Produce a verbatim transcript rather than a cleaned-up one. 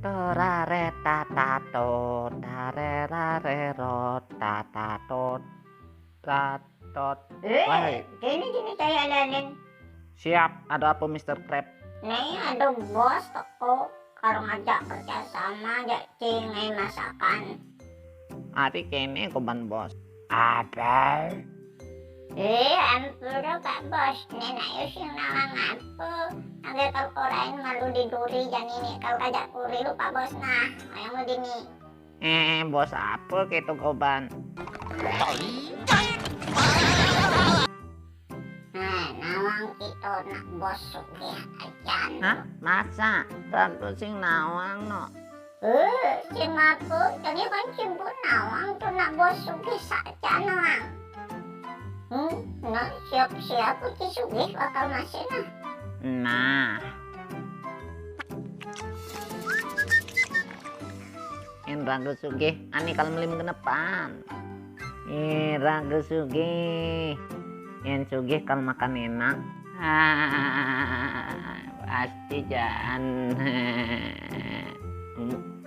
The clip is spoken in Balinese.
Torare tatatot, tarerare rot, tatatot, tatot. Eh, Wahai. Gini-gini saya Lalin. Siap, ada apa, Mister Crab? Nih, ada bos toko kalau ngajak kerja sama, ajak cingai masakan. Ari kene koban bos. Apa? Eh, ampura Pak Bos, nenek ayu sing nawang apa? Angge kal korain malu diduri, jan ini kal kajak kuri lu Pak Bos nah, ayo mau dini. Eh, bos apa gitu koban? Nah, nawang kita nak bos sugih aja. Hah? Masa? Tentu sing nawang no. Eh, si mabuk, jadi kan cibuk nawang tuh nak bos sugih saja nawang. Hmm, nah siap-siap ki sugih bakal masih nah. Nah. En raga sugih, ani kal melim genepan. Eh, raga sugih. En sugih kal makan enak. Ah, pasti jan. Hmm.